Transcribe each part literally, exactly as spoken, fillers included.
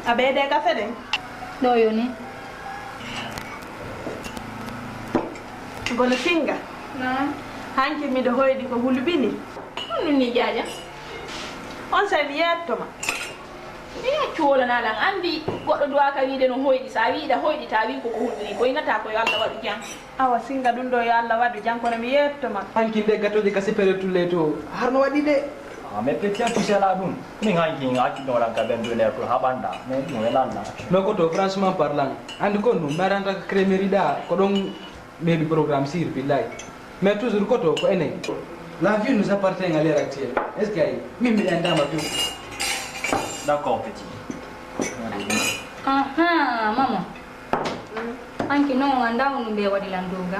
A ɓeyde kafe ɗen? Ɗo yoni. Kono Singa. Naam. Hanki miɗo hoyɗi ko hulɓini. Honɗum ni, Jaaja? On sey mi yettoma. Mi yaccu wala na lan andi goɗɗo duwaka wiide no hoyɗi. Sa wiida hoyɗi, ta wi ko ko hulɓini. Ko inata ko yo Allah waɗu jam. Awa Singa, ɗum ɗo yo Allah waɗu jam, kono mi yettoma. Hanki nde gatoje ka sipere tulle to, har no waɗi de? Ah, mais petit, tu sais là, ɗum. Min hanki accuɗo lan ka ɓen duwele to haɓanda. Mais ɗum e lalla. Mais koto, franchement parlant, andi ko ɗum, mi aranta ka crèmerie ɗa, ko ɗon maybe programme sir, billahi. Mais toujours koto, ko enen. La vie nous appartient à l'heure actuelle. Est-ce que ay, min mi ɗan dama piw? D'accord, petit. Aha, maman. Hanki non, on anndaa honɗum ɓe waɗi lan dow ga.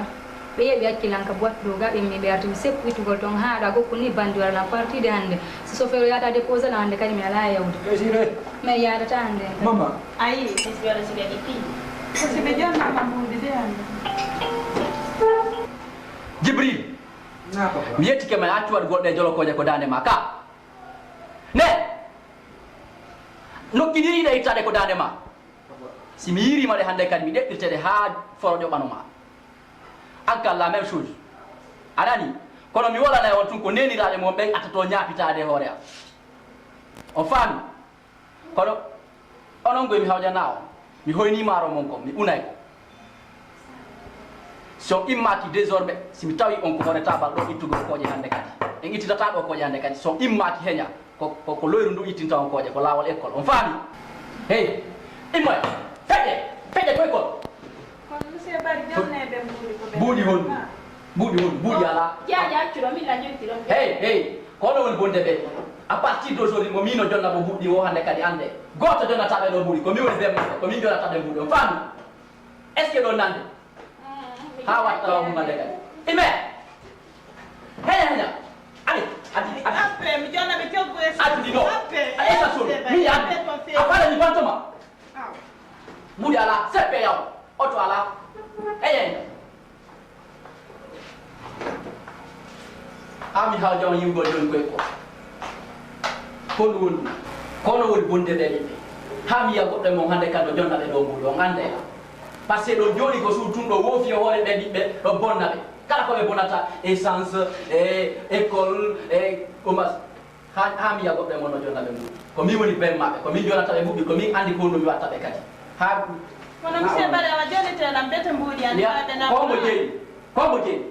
Ɓe yehi ɓe acci lan ka boîte dow ga, ɓe mbi ɓe arti mi seppu ittugol ton haa ɗa gokku ni bandi wara lan partie de hannde. Si chauffeur o yahata déposé lan hannde kadi mi alaa e yawde. Désiré. Mais yahdata hannde. Maman. Ayi. Espérance kadi fii. Ko si ɓe jonnama mbuuɗi de hannde. Jibril. Na, papa. Mi yettike ma, accu waɗugol ɗe jolokooje ko daande ma ka. Ne. Nokki ni yiɗa ittaade ko daande ma. Si mi yiiriima ɗe hannde kadi, mi ɗeɓɓirte ɗe haa foro ƴoɓano ma. An kadi la même chose. A nani? Kono mi walanay on tun ko neeniraaɓe mon ɓen attato ñaapitaade e hoore am. On faami? Kono onon goy mi hawjana on. Mi hoynii maaro mon kon, mi unay ko. Si on immaaki désormais, si mi tawi on ko hoore taabal ɗo ittugol kooƴe hannde kadi. En ittitataa ɗo kooƴe hannde kadi. Si on immaaki heña, ko, ko, ko loyru ndu ittinta on kooƴe, ko laawol école. On faami? Hey, immoya, feƴƴe, feƴƴe ko école. Kono monsieur Bari, jonnee ɓe mbuuɗi ko ɓe. Mbuuɗi honɗum? Mbuuɗi honɗum? Mbuuɗi alaa. Jaaja accu ɗo, min la jonti ɗon. Hey, hey, ko onon woni bonde ɓe. À partir d'aujourd'hui, mo miin o jonna mo mbuuɗi o hannde kadi annde. Gooto jonnata ɓe ɗo mbuuɗi, ko min woni bee maɓɓe, ko min jonnata ɓe mbuuɗi. On faami? Est-ce que ɗon nande? Haa watta o mum hannde kadi. Ime! Heña, heña. Allez, adi, adi. Appe, mi jonna ɓe coggu e adi, ɗi ɗo. Appe, aɗa esa solo. Appe, mi yaadi. Appe, ton feewi. A faala mi bantoma. Aw. Mbuuɗi alaa, seppe yaw. Oto alaa. Eyey. Haa mi hawja on yiwgol jooni koye ko. Ko ɗum woni ɗum. Kono woni bonde ɓe yimɓe. Haa mi yiya goɗɗo e mon hannde kadi o jonna ɓe ɗo mbuuɗi, on annda e am. Par ce que ɗo jooɗi ko suudu tun ɗo woofi e hoore ɓe ɓiɓɓe, ɗo bonna ɓe. Kala ko ɓe bonata, essence, e école, e omas. Haa, haa mi yiya goɗɗo e mon no jonna ɓe mbuuɗi. Ko min woni bee maɓɓe, ko min jonata ɓe mbuuɗi, ko min anndi ko honɗum mi watta ɓe kadi. Haa. Kono monsieur Bari, awa jonnete lan bete mbuuɗi an, ya, ɓe na ko mo jeyi, ko mo jeyi.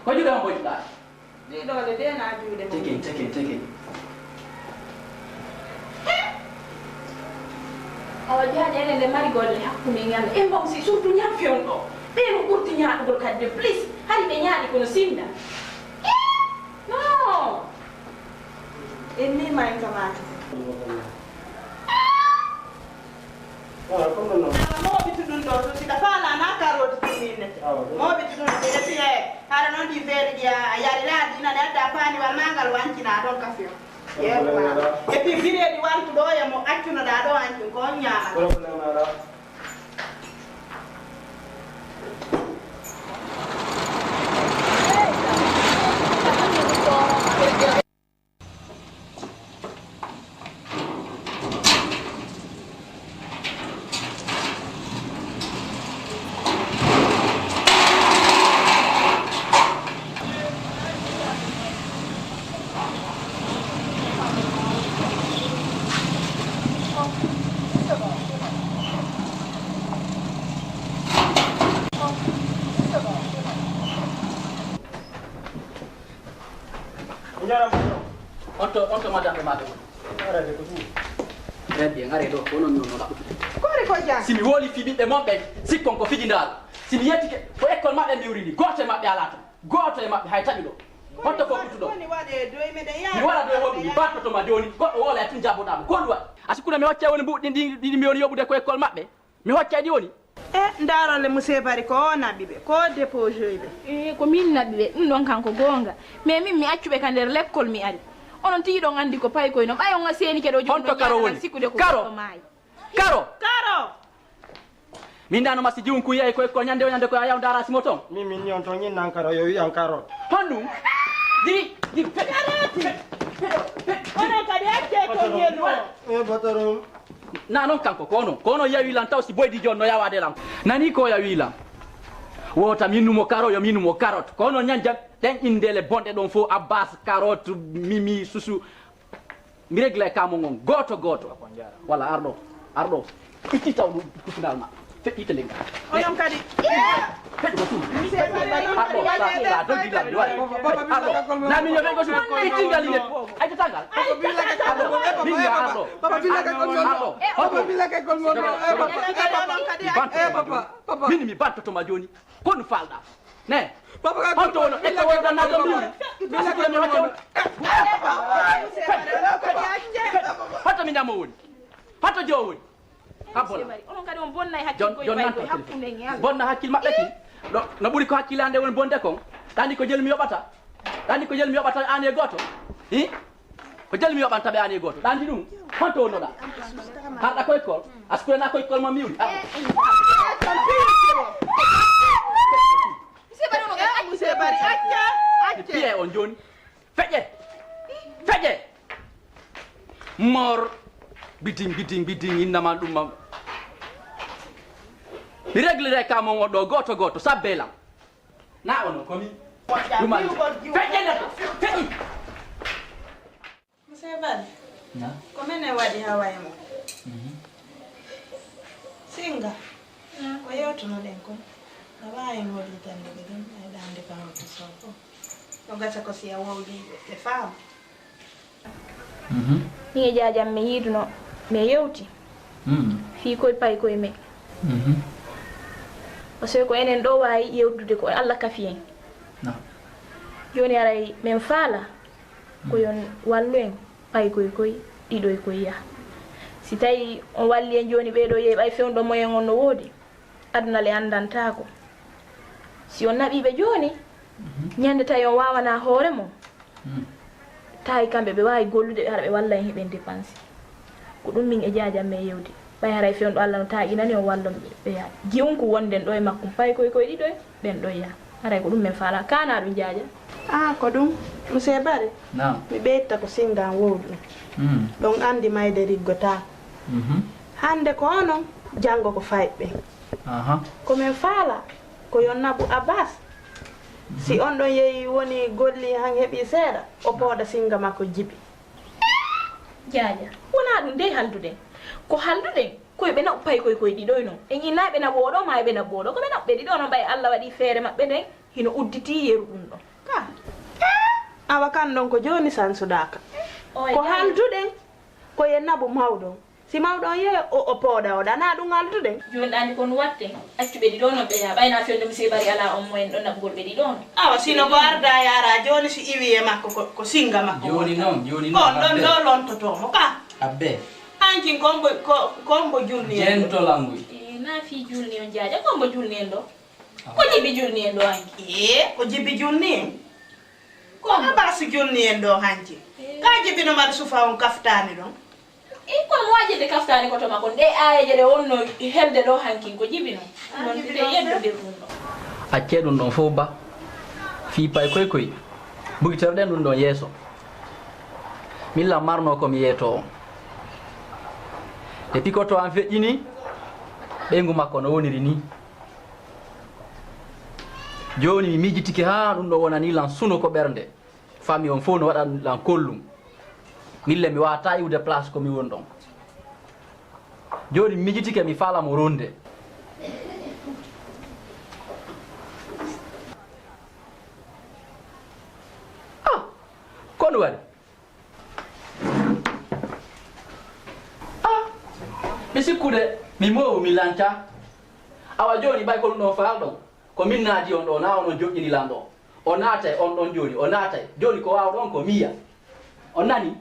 Ko juuɗe on boytuɗaa? Ɗii ɗoo le dee na juuɗe mon. Teke, teke, teke. Awa Jaaja, enen le mari golle hakkunde ngal. En mbaw si surtout ñan fewn ɗo. Ɓe no ɓurti ñaaɗugol kadi de plus. Hari ɓe ñaaɗi kono sinda. Eh, non. En ni may tomate. Awa, mawɓe to ɗum ɗo, so si ka faala na karooti timinnete. Awa, ɗum. Mawɓe to ɗum ɗo, ɓe refi he, hara noon ɗi feere ɗi a, a yari laaɗi, ina ne adda paani wal maa ngal wancina ɗon ka few. Yeru ma. Et puis bireedi wantu ɗo e mo accunoɗaa ɗo hancin ko on ñaama. Problème alaa. On to, on to madame ɓe maɓɓe woni. Arade ko ɗum. Très bien, aree ɗo, ko onon mi wonno ɗaɓɓutude. Kori ko jam. Si mi woli fi ɓiɓɓe mon ɓen, sikkon ko fijindaaru. Si mi yettike, ko école maɓɓe mi wuridi, gooto e maɓɓe alaa ton. Gooto e maɓɓe hay taƴu ɗo. Honto fof kutuɗo? Woni waɗe doy meɗen yaha. Mi waɗa doy honɗum, mi battoto ma jooni, goɗɗo woola e tun jabboɗaa mo. Ko honɗum waɗi? A sikkuno mi hocca woni mbuuɗi ɗi, ɗi, ɗi mi woni yoɓude ko école maɓɓe? Mi hoccay ɗi woni? E, ndaarole monsieur Bari, ko o naɓi ɓe, ko o déposé ɓe. E, ko min naɓi ɓe, ɗum ɗon kan ko goonga. Mais min mi accu ɓe ka nder lekkol mi ari. Onon tigi ɗon anndi ko payi koy no, ɓay on a seenike ɗo jooni. Honto Karo woni? Sikkude ko Karo? Goɗɗo maayi. Karo! Karo! Min dano masi jiwun kuyi ay koy ko ñande o ñande ko a yaw ndaara simo ton. Min, min ni on ton ñin nan Karo, yo wi'an Karo. Honɗum? Di, di, pe, pe, pe, pe, pe. Onon kadi accee ko ñen o. E, patron. Na non kanko, ko onon, ko onon yawi lan taw si boydi jon no yawaade lan. Nani ko yawi lan. Wota minumo karo, yo minumo karot. Ko onon ñanjam ɗen indele bonɗe ɗon fof, Abbas, karot, mimi, susu. Mi regle ka mo ngon, gooto, gooto. Wala arɗo, arɗo. Itti taw ɗum kusunal ma. Feƴƴite lengal. Onon kadi. Feƴƴu ko suudu. Arɗo, sa, sa dogi lamde, waɗi. Arɗo, na min yo ɓe ko suudu. Itti ngal ine. Ay, to tangal. Arɗo, min ya arɗo. Papa, billa ka kon mon. Arɗo. Papa, billa ka kon mon. Eh, papa. Eh, papa. Papa. Min mi bantoto ma joni. Kon falɗa. Ne. Papa, ka honto wono? Eko wonda na ɗo mbiwri. Billa ka kon mon. Honto mi ñamo woni? Honto jo woni? Habbola. Onon kadi on bonnay hakkil. Jon, koye jon paykoye nanto hakkunde en e Allah. Bonna hakkil maɓɓe ki. No, no ɓuri ko hakkilande woni bonde kon. Ɗandi ko jel mi yoɓata. Ɗandi ko jel mi yoɓata aan e gooto. Hi? Ko jel mi yoɓanta ɓe aan e gooto. Ɗandi ɗum. Honto wonnoɗa? Harɗa koye kol. Askure na koye kol ma miwri. Ah. Monsieur Barry, on acca, acca. Piye on joni. Feƴƴe! Feƴƴe! Mor, biding, biding, biding, innama ɗum ma. Mi reglire ka mon on ɗo gooto gooto, sabbe lam. Na ono komi. Ɗum ma. Feƴƴe neɗɗo, feƴƴi! Monsieur Bal, na? Ko menen waɗi hawaye mo. Mhm. Singa, ko yewtunoɗen kon. A waawi en hollitande ɓe ɗum, ay ɗande ka hoto soko. No gasa ko si a wowli ɓe faama. Mhm. Min e jaajam mi yiiduno, mi yewti. Mm. Fii koye paykoye men. Mhm. Parce que ko enen ɗo waawi yewtude ko Allah kafi en. Na. Jooni aray men faala ko yon wallu en paykoye koye ɗiɗoye koye yaha. Si tawi on walli en jooni ɓee ɗo yehi ɓay fewndo moyen on no woodi. Aduna le anndantaako. Si on naɓii ɓe jooni, mhm, ñande tawi on waawanaa hoore mon, hmm, tawi kamɓe ɓe waawi gollude, ɓe hara ɓe walla en heɓen dépense. Ko ɗum min e jaajam men yewdi. Ɓay haray fewndo Allah no taaƴinani on wallon ɓe, ɓe yaha. Ji'unku wonden ɗo e makkum paykoye koye ɗiɗoye, ɓen ɗo yaha. Haray ko ɗum men faala. Kaana ɗum jaaja. Ah, ko ɗum. Monsieur Bare, naam, mi ɓeyta ko singa an wowlu. Hmm. Ɗon anndi mayde riggotaako. Mhm. Hannde ko onon, janngo ko fayɓe. Aha. Ko men faala, ko yo naɓu Abbas. Si on ɗon yehi woni golli han heɓi seeɗa, o pooda singa makko jibi. Jaaja, wonaa ɗum dey halduɗen. Ko halduɗen, ko yo ɓe naɓu paykoye koye ɗiɗoye non. En innaa ɓe naɓu oɗo, maa ɓe naɓu oɗo. Ko ɓe naɓu ɓe ɗiɗo non, ɓay Allah waɗi feere maɓɓe nden, hino udditii yeru ɗum ɗon. Ka. Awa kan ɗon ko jooni sansuɗaaka. Oye, ko jaaja, halduɗen, ko yo naɓu mawɗo. Si mawɗo on yehi, o, o pooda, o ɗana ɗum halduɗen. Jooni ɗaani ko no waɗten? Accu ɓe ɗiɗo non ɓe yaha. Ɓay na fewndo monsieur Bari alaa on moyen ɗo naɓugol ɓe ɗiɗo non. Awa, sino ko arda yaara jooni si iwi e makko ko, ko singa makko. Jooni wonta non, jooni non, on ɗon Abbe, ɗo lontotoo mo ka. Abbe. Hankin ko mbo, ko, ko mbo julni en ɗo. Jento languy. E, na fii julni on jaaja, ko mbo julni en ɗo. Ko jibi julni en ɗo hanki? Ee, ko jibi julni en. Ko Abasu julni en ɗo hanki? Ee. Ka jibino mbaɗa sufa on kaftaani ɗon? Ee, kono mo wajirde kaftaani ko to makko. Nde aayeeje ɗe wonno helde ɗo hanki ko jibino. Ɗum ɗon ɗiɗe yeddude ɗum ɗo. Accee ɗum ɗon fof ba. Fii pay koy koy. Bugitoreɗen ɗum ɗon yeeso. Min lan marno ko mi yeeto on. Nde pikoto an feƴƴini, ɓeyngu makko no woniri ni. Jooni mi miijitike haa ɗum ɗo wonani lan suno ko ɓernde. Famille on fof no waɗa lan kollum. Min le mi waata iwde place ko mi woni ɗon. Jooni mi miijitike mi faala mo ronde. Ah, ko ɗum waɗi? Ah, mi sikkude, mi moowu, mi lanca. Awa jooni ɓay ko ɗum ɗon faalɗon, ko min naadi on ɗo, na onon joƴƴini lan ɗo. O naatay on ɗon jooni, o naatay. Jooni ko waawɗon ko miya. On nani?